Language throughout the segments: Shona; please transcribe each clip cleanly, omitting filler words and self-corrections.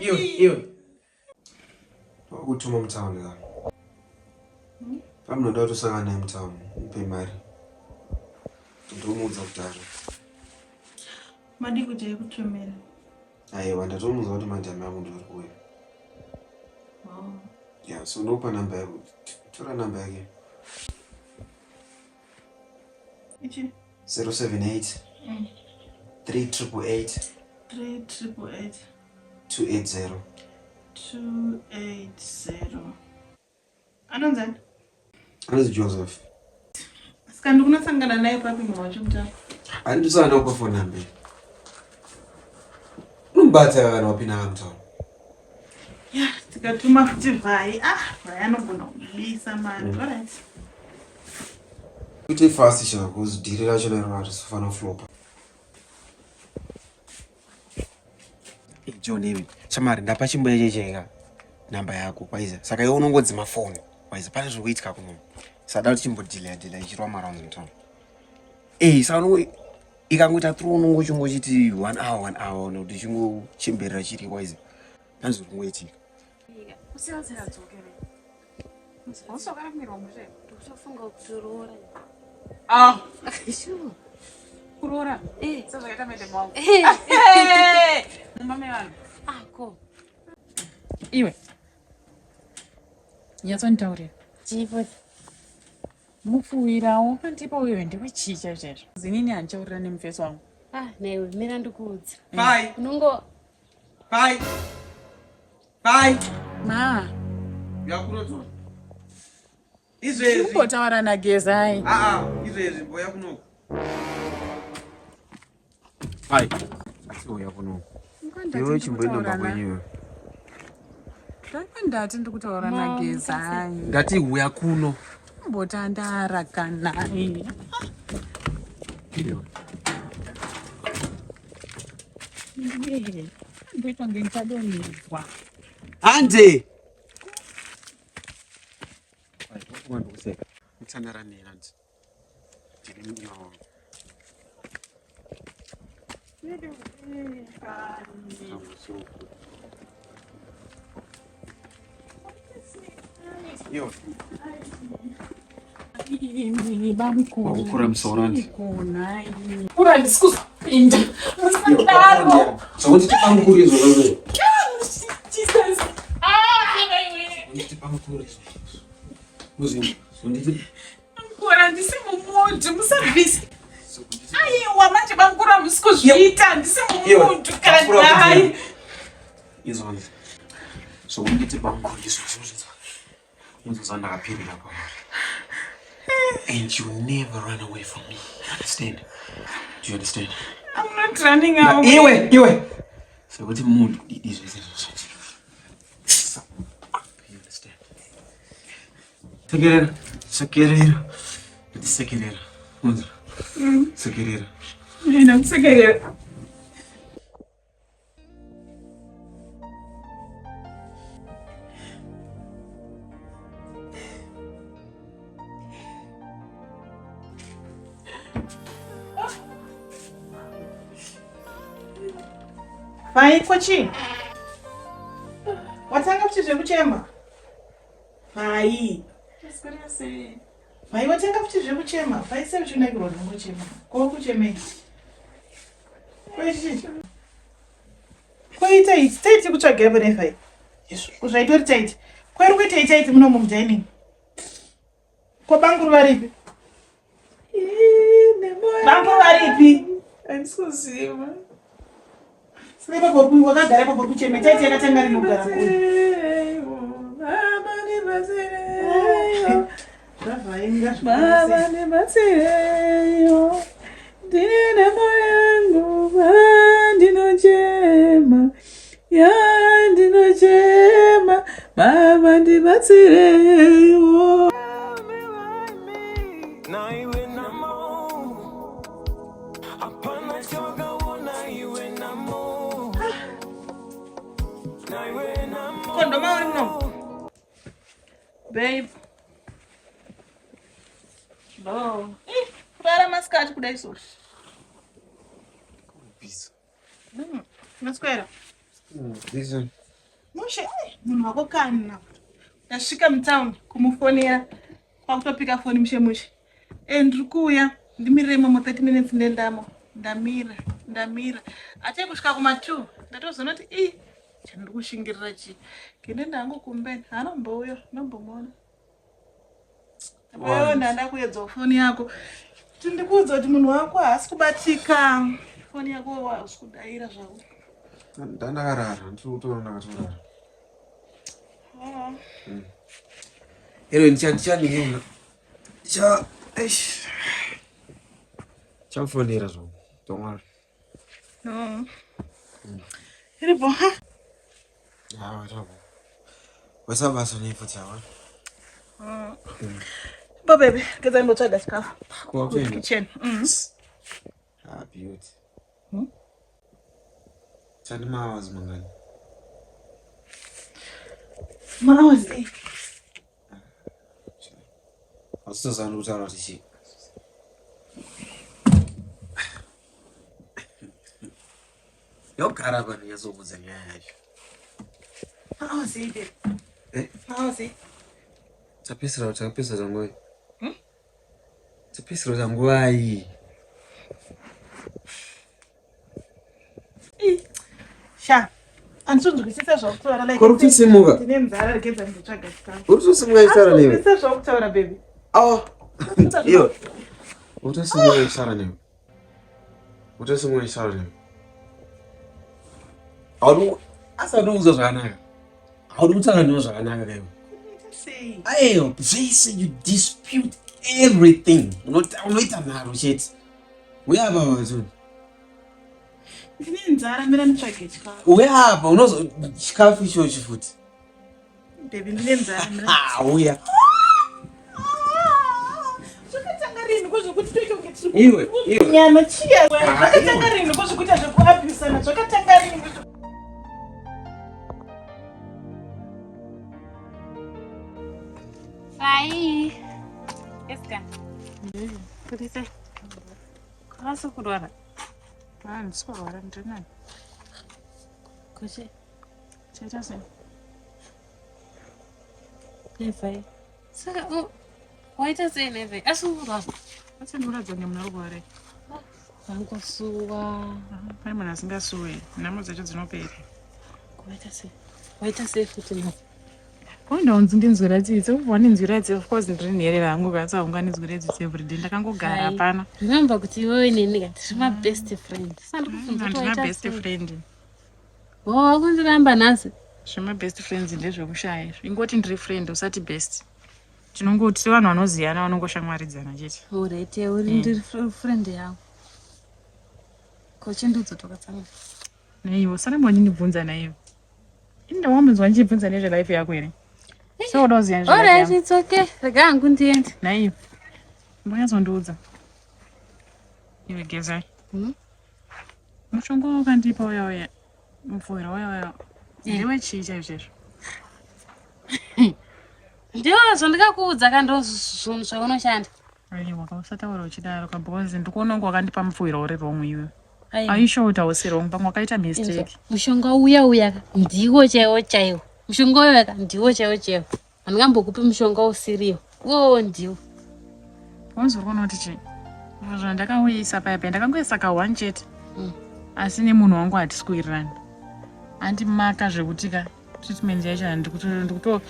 Iwe, iwe. Wakutuma mutauni ka. Pamunoda kutosangana naye mutauni, mupe mari. Ndomuudza kudhara. Madi kuti aikutumira. Aiwa, ndatomuudza kuti madam yangu ndori kuuya. Oh. Yeah, so ndokupa namba yako. Tora namba yake. Ichi? 078 3888 3888 280. 280. Anonzani? Anonzi Joseph. Saka ndikunosangana naye papi munhu wacho mutano? Handisana nakupa phone number. Unomubata kana wapinda mutauni. Ya, tikatuma futi Vhai. Ah, Vhai anogona kubisa mari. Alright. Kuite fast sha, cause dhiri racho naro harisifanira kuflopa. John iwe, shamari ndapa chimbo checheka namba yako kwaiza. Saka iwe unongodzima phone. Kwaiza pane zviri kuitika kuno. Sada kuti chimbodhilaya dhilaya ichirwa marounds mutauni. Eh, saka unongo ikangoita through unongochingochiti 1 hour 1 hour nokuti chingochemberera chiri kwaiza. Pane zviri kungoitika. Ah. Sure. Kuroora. Eh. Sezvakaita madam wangu. Mumba mevanhu. Ah, ko. Iwe. Nyatsonditaurira. Chipo. Mupfuwirawo pandipa uyo ndiwe chii chaizvo chaizvo. Zinini handichaurira nemufesi wangu. Ah, newe mira ndikuudze. Bye. Unongo Bye. Bye. Ma. Yakurodzwa. Izvezvi. Kumbotaura naGezai. Ah ah, izvezvi mboya kunoku. Bye. Asi uya kunoku. Iwe chimboenda kumba kwenyu. Ndanga ndati ndikutaura naGezai. Ndati huya kuno. Kumbotandara kanai. Ndoita kunge ndichadonhedzwa. Hande. Mutsanara nani? Ndiri mudiwa wangu. Yo. Wakukura musoro andi. Kura handisi kuzopinda. Musadaro. Sokuti tipamukuru izvo zvazvo. Jesus. Ah, iwe. Kuti tipamukuru izvo. Muzvinhu. Sonditi Bamukuru handisi mumudu musabvise. Aiwa manje bamukuru hamusi kuzviita handisi mumudu kanai. Izvozvo. Sokuti bamukuru izvozvo zvinzwa. Unzozva ndakapirira pauri. And you never run away from me. You understand? Do you understand? I'm not running away. Iwe, iwe. Sekuti munhu izvo izvo. You understand? Sekerera, sekerera. Ndati sekerera. Unzwa. Sekerera. Ndakusekerera. Vai ko chii? Watanga futi zvekuchema? Vai. Vai watanga futi zvekuchema? Vai sei uchinakirwa nekungochema? Ko kuchemei? Ko ichi chii? Ko ita ichi taiti kutsvaga ipo nefai. Izvo zvaitori taiti. Ko iri kuita itaiti muno mudining. Ko banguru varipi? Banguru varipi? Handisi kuziva. Saka ipapo wakagara ipapo uri kuchema. Taiti yakatanga rini kugara kuno? Baba ndibatsireiwo. Zvavhainga Baba ndibatsireiwo. Ndine nhamo yangu ndinochema. Ya ndinochema. Baba ndibatsireiwo. Naiwe namo hapana chawakaona iwe namo naiwe namo Kondoma uri muno? Babe. Bo. Eh, kurara masikati kudai so. Bisa. Maswera. Listen. Mushe, munhu wako kana. Ndasvika mutown kumufonera kwakutopika foni mushe mushe. Eh, ndiri kuuya ndimirire imomo 30 minutes ndendamo. Ndamira, ndamira. Atei kusvika kuma 2 ndatozoona kuti ii chandiri kushingirira chii. Kende ndangu kumbeni haanombouya ndombomuona. Wewe ndanda kuedza foni yako. Tindikuudza kuti munhu wako haasi kubatika. Foni yako hausi kudaira zvako. Ndandakarara, ndiri kutoona ndakatorara. Anyway, ndicha ndicha ndicha ndicha eish. Ndichamufonera zvangu. Don't worry. No. Iripo ha. Hawa tabo. Wesa basa nei futi hawa. Bo baby, geza ndimbotsvaga chikafu. Kwa kuenda. Kitchen. Ah, beauty. Tani ma hours mangani? Ma hours ei. Asitozana kutaura kuti chii. Yogara pano nyatsokuudza nyaya yacho. Ma hours ei baby. Eh? Ma hours ei. Tapisira takapisa nguvai? Tapisira nguvai? Sha. Andisonzwisisa zvakutaura like. Kuri kutosimuka? Ndine nzara regedza ndimbotsvaga chikafu. Uri kutosimuka ichitaura newe? Andisonzwisisa zvakutaura baby. Oh. Iyo. Uri kutosimuka ichitaura newe. Uri kutosimuka ichitaura newe. Haudi asi haudi kuudzwa zvakanaka. Haudi kutaura newe zvakanaka kaiwe. Sei? Ayo, zvese you dispute everything. Unoita unoita nharo chete. Uya apa vacho. Ndine nzara mira nditsvage chikafu. Uya apa unozo chikafu ichochi futi. Baby ndine nzara mira. Ah, uya. Zvakatanga rini kwezvekuti toita kunge tiri Iwe, iwe. nyama chiya. Ah, Zvakatanga rini kwezvekuita zvekuabhusana zvakatanga rini kwezve- Fai. Eska. Kuri sei? Kwasi kurwara. Ah, ndisi kurwara ndiri nani Kuchi. chaita sei Nevai. Saka waita sei nevai? Asi kurwara. asi ndikuratidza kunge munhu ari kurwara Vangosuwa. pane munhu asingasuwe nhamo dzacho dzinopera Waita sei? Waita sei futi nhasi? kondaunzi ndinzwira tsitsi ubva wandinzwira tsitsi of course ndiri nherera hangu kasi haunganizwire tsitsi everyday ndakangogara Hai. hapana Remember kuti iwewe neni ka tiri ma best friend. Saka ndikubvunza kuti handina waita best sei? friend Oh, wakundiramba nhasi. zvemabest friends ndezvekushaya izvo ingoti ndiri friend usati best tinongoti sevanhu vanoziyana vanongoshamwaridzana chete Alright, uri ndiri friend yako. Ko chindudzo takatsanga. naiwo usaramba uchindibvunza naiwo ini ndawambonzwa ndichibvunza nezvelife yako here seuda kuziva nezvelife Alright, yangu it's okay. Rega hangu ndiende. naiwo mbonyatsondiudza iwe gezai Mushonga wakandipa uya uya mupfuwira uya uya ndewechii chaizvo izvo Ndiwo zvandikakuudza ka ndo zvinhu zvaunoshanda. Aiwa kausataura uchidaro ka because ndikuona kunge wakandipa mupfuwira uri wrong iwe. Aiwa. Are you sure kuti hausi wrong pamwe wakaita mistake. Mushonga uya uya ka ndiwo chaiwo chaiwo. Mushonga uya ka ndiwo chaiwo chaiwo. Handingambokupi mushonga usiriwo. Iwowo ndiwo. Wanzi uri kuona kuti chii? Zvandakauisa paya paya ndakangoisa ka one chete. Asi nemunhu wangu hatisi kuwirirana. Andimaka zvekuti ka treatment yacho handikuto ndikuto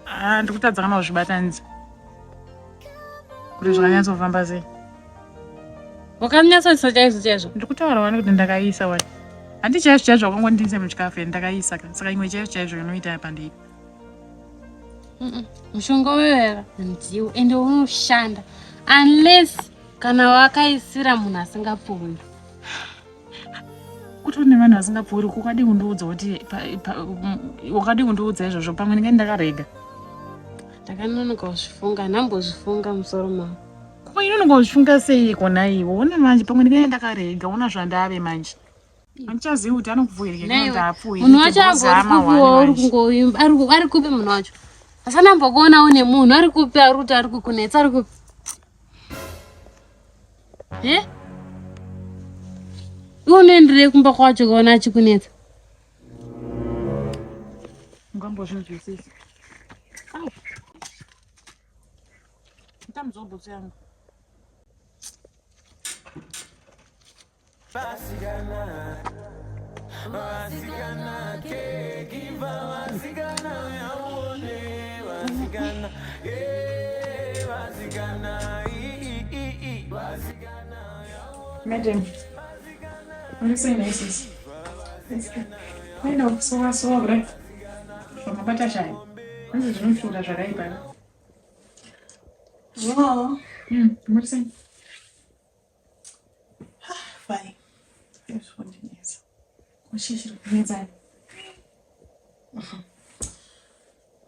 ah ndikutadza kana kuzvibatanidza. Kuti zvakanyatsofamba sei. Wakanyatsoisa chaizvo chaizvo. Ndikutaura wani kuti ndakaisa wani. Handi chaizvo chaizvo wakangondiisa muchikafu here ndakaisa ka. Saka imwe chaizvo chaizvo inoita apa ndeipi. Mushonga uya ka ndiwo ende unoshanda unless kana wakaisira munhu asingapfuuri. Kutori nevanhu vasingapfuuri ukadi kundiudza kuti wakadi kundiudza izvozvo pamwe ndinge ndakarega. Ndakanonoka kuzvifunga, handambozvifunga musoro mangu. Ko inononga kuzvifunga seiko naiwe? Ona manje pamwe ndinge ndakarega, ona zvandave manje. Handichazivi kuti anokupfuwirike kana kuti haapfuwirike. Munhu wacho ambori kupi wauri kungoimba ari kupi munhu wacho? Asana ambokuona une munhu ari kupi ari kuti ari kukunetsa ari kupi? Eh? Iwe unoenderei kumba kwacho ukaona achikunetsa? Ungambozvinzwisisa. Au. Ndamzwa bhutsu yangu. Vasikana, vasikana, caregiver, vasikana, yaone, vasikana, eh, vasikana, i, i, i, vasikana, yaone. Madam, uri sei nhai sisi? Kuenda kusowa sowa kudai. Zvamabata chai. Hanzi zvinoshura zvakaipa. Oh. Muri sei? Fine. Zvondinetsa. Chii chiri kunetsai?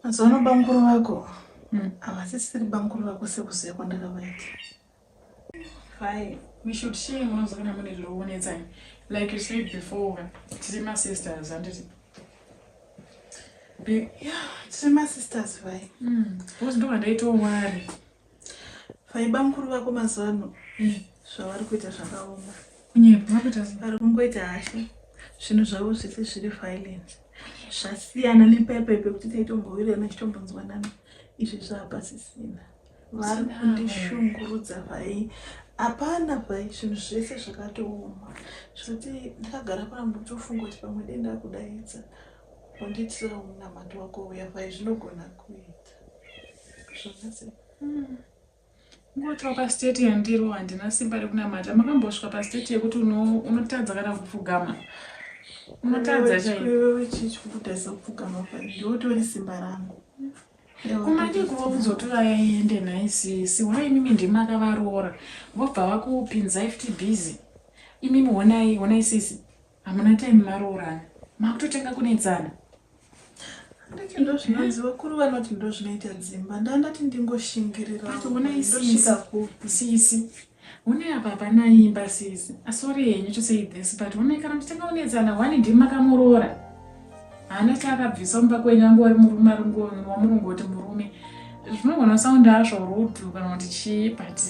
Mazuva ano bamukuru vako havasisiri bamukuru vako sekuziva kwandakavaita. Fine. We should share munonzwa kana mune zviri kunetsai. Like you said before, tiri masisters, handiti? Yeah, tiri masisters vai. Because ndo vandaitawo wari. Vai bamukuru vako mazuva ano zvavari kuita zvakaoma. Kunyepa vakuita sei? Vari kungoita hasha. Zvinhu zvavo zvese zviri violent. Zvasiyana nepaipai pekuti taitombowirana tichitombonzwanana. Izvi zvapasisina. Vari kundishungurudza vai. Hapana vai, zvinhu zvese zvakatooma. Zvekuti ndakagara panapa ndikutofunga kuti pamwe dei ndakudaidza. Wandiitirawo munamato wako uya vai zvinogona kuita. Zvona sei? Ngotaura pastate yandiro handina simba rekunamata. Makambosvika pastate yekuti unotadza kana kupfugama. Unotadza chaiyo. Iwewe chii chikukutadzisa kupfugama vai? Ndiwe utori simba rangu. Kumadi kuva kuzotora yaiende nhai sisi. Wai imimi ndimi makavaroora. Vobva vakupinzai futi busy. Imimi honai, honai sisi. Hamuna time maroorana. Makutotenga kunetsana. Handiti ndozvinonzi vakuru vanoti ndozvinoita dzimba. Ndandati ndingoshingirira. But honai ndosvika sisi. kupi? Sisi. Honai apa hapana imba sisi. Sorry henyu to say this but honai kana muchitenga kunetsana one ndimi makamuroora. Haana chaakabvisa mumba kwenyu angori murume ari wamurungoti murume. Zvinogona kusaunda hazvo rude kana kuti chii but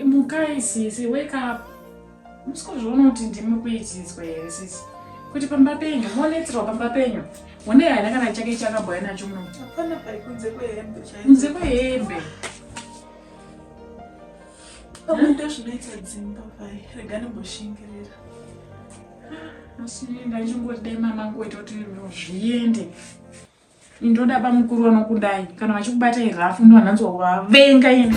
mukai sisi wake up. Musikuzviona kuti ndimi kuitiswa here sisi? Kuti pamba penyu monetserwa pamba penyu. Honai haana kana chake chaakabhoya nacho muno. Hapana pai kunze kwehembe chaidzo. Kunze kwehembe. Pamwe ndozvinoita dzimba vai. Rega ndimboshingirira. Asi ndachingoti dai mama ngoita kuti zviende. Indoda bamukuru vanokudai kana vachikubatai rafu ndo vananzwa kuvavenga ini.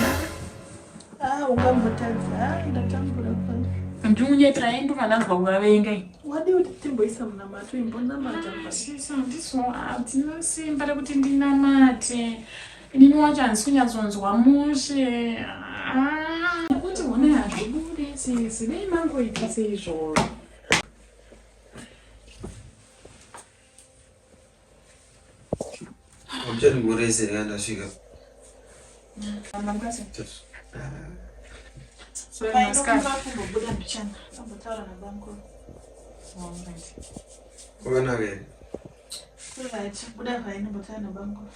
Ah, ungambotadza. Ah, ndatambura pai. Ndikunyepera ndo vananzwa kuvavenga ini. Wadii kuti timboisa munamato imbonamata pai. Sisi handiso handina simba rekuti ndinamate. Inini wacho handisi kunyatsonzwa mushe. Ah, Kuti hona hazvibude sisi dai mangoita seizvozvo. Muchandimhorese ndanga ndasvika. Mangwasi. Sorry, Pai masikati. ndokumbira kumbobuda mbichana. Ambotaura nabamukuru. Alright. Kwakanaka here? Right, buda vai ndimbotaura nabamukuru.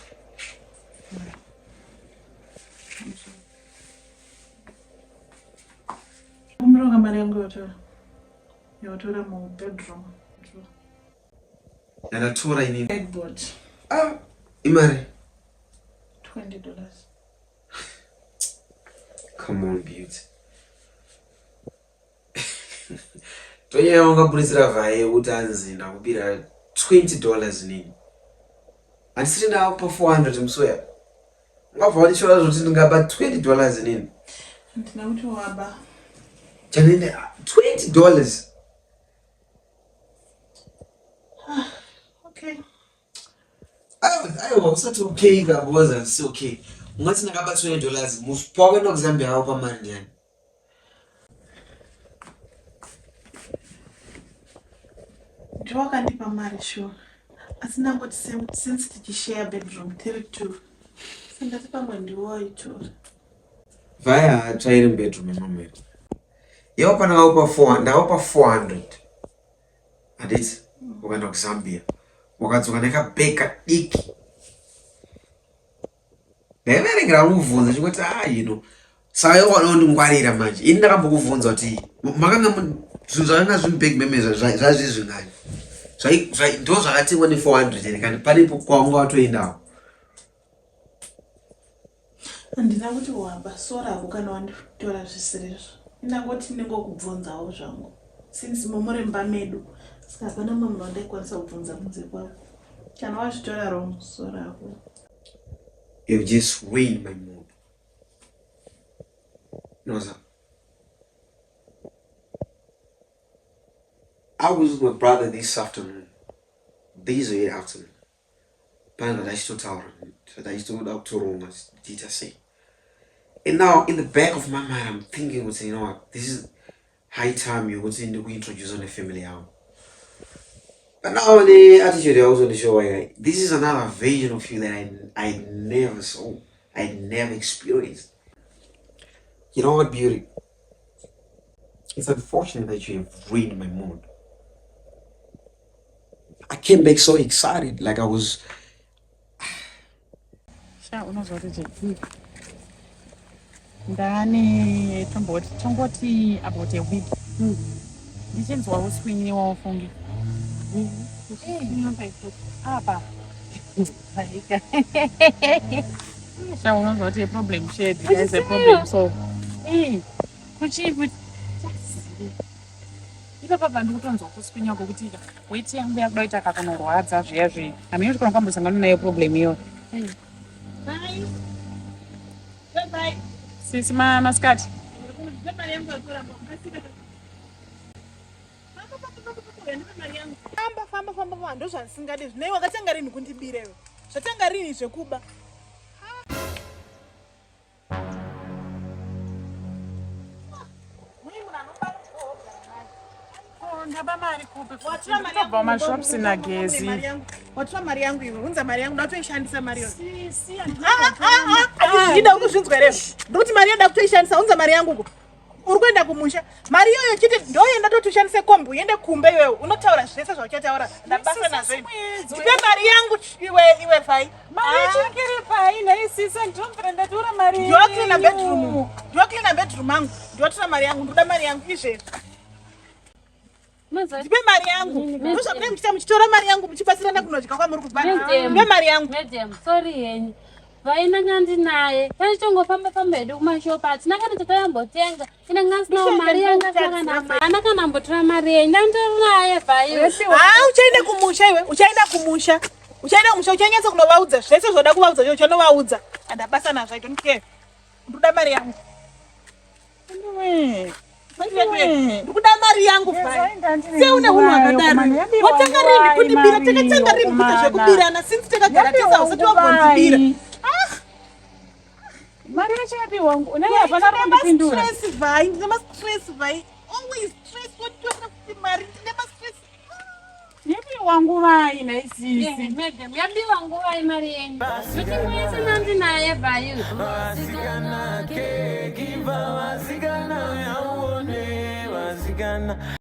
Kumbira mari yangu yotora. Yotora mubedroom. Yandatora inini. Headboard. Ah, imari. $20. Come on, beauty. Tonyaya wangabudisira vhaye yekuti anzi ndakubira $20 nini. Handisiri ndakupa 400 musi uya. Ungabva wandishora zvekuti ndingaba $20 nini. Ndina kuti waba. Chanende $20. Okay. Aiwa usati okay ka because handisi okay. Ungati ndakaba $20 musi pawakaenda kuZambia waupa mari ndiani? Ndiwe wakandipa mari sure. Asi ndangoti since tichishare bedroom tiri two. Sindati pamwe ndiwe waitora. Vaya hatsvairi mubedroom imomo here. Iwe pana ndakaupa 4 ndakaupa 400. Handiti ukaenda kuZambia wakadzoka nekabhegi kadiki. Ndaiverengera kukubvunza chingoti ah you know. Saka iwe wanondingwarira manje. Ini ndakambokubvunza kuti makanga zvinhu zvakanga zviri mubhegi meme zvazviri zvingani. Ndo zvakatengwa ne400 here kana panepo kwawanga watoendawo? Handina kuti waba sorako kana wanditora zvisirizvo. Indangoti ndingokubvunzawo zvangu since momuri mumba medu saka hapana mumwe munhu wandaikwanisa kubvunza kunze kwavo. Kana wazvitora wrong sorako. You've just ruined my mood. Noza. I was with my brother this afternoon. This very afternoon. Pane zvataitotaura, zvataitoda kutoronga tiita sei. And now in the back of my mind I'm thinking kuti you know what, this is high time yokuti ndikuintroduce nefamily yangu. But now the attitude yauzondishowa ika, this is another version of you that I never saw, I never experienced. You know what, Beauty? It's unfortunate that you have ruined my mood. I came back so excited, like I was. Sha, unozwa kuti chii? Ndane tomboti tongoti about a week. Ndichinzwa uswinyiwa ufunge. Apa. Sha, unozwa kuti problem shared is a problem solved. Eh, kuchii futi? Ipapa pandikutonzwa kuswinya kwokuti weti yangu yakuda kuita kakunorwadza zviya zviya. Hameno kuti kana kwambosangana nayo problem iyoyo. Bye. Bye bye. Sisi masikati. Famba famba famba famba ndozvandisingade zvinei wakatanga rini kundibira iwe zvatanga rini zvekuba. Ndaba mari kupi? Ndobva mashops nagezi. Watora mari yangu iwe, unza mari yangu, ndatoishandisa mari iyoyo. Sisi, Handida kuzvinzwa here? Ndikuti mari yoda kutoishandisa, unza mari yangu uko. Uri kuenda kumusha. Mari iyoyo chete ndoyenda toti ushandise kombi uende kumba iwewe. Unotaura zvese zvauchataura. Ndabasa nazvo ini. Ndipe mari yangu iwe iwe fai. Mari yachikiri pai nhai sisi, ndinobvira ndatora mari. Ndiwa cleaner bedroom. Ndiwa cleaner bedroom yangu. Ndiwatora mari yangu, ndoda mari yangu izvezvi. Ndipe mari yangu. Ndozvamunenge muchiita muchitora mari yangu muchibatsirana kunodya kwamuri kubva. Ndipe mari yangu. Madam, sorry henyu. Vainanga ndinaye. Tachitongofamba famba hedu kumashopa hatina kana chatayambotenga. Inanga ndisinawo mari yanga asina kana haana kana ambotora mari yenyu. Ndanditori naye vaiwe. Ah, uchaenda kumusha iwe, uchaenda kumusha. Uchaenda kumusha uchanyatsa kunovaudza zvese zvoda kuvaudza zvo uchanovaudza. Handabasa nazvo, I don't care. Ndoda mari yangu. Ndikuda mari yangu fai. Sei une hunhu hwakadaro? Watanga rini kundibira? Takatanga rini kuita zvekubirana? Since takagara tese hausati wambondibira. Mari yacho yapiwa wangu. Unaye hapana kundipindura. Stress vai, ndine ma-stress vai. Always stress, wotora kuti mari, ndine ma-stress. Yapiwa nguvai nhai sisi? Madam, yabiwa nguvai mari yenyu? Kuti mwese nandinaye vaiwe. Vasikana, caregiver, vasikana, yaone, vasikana,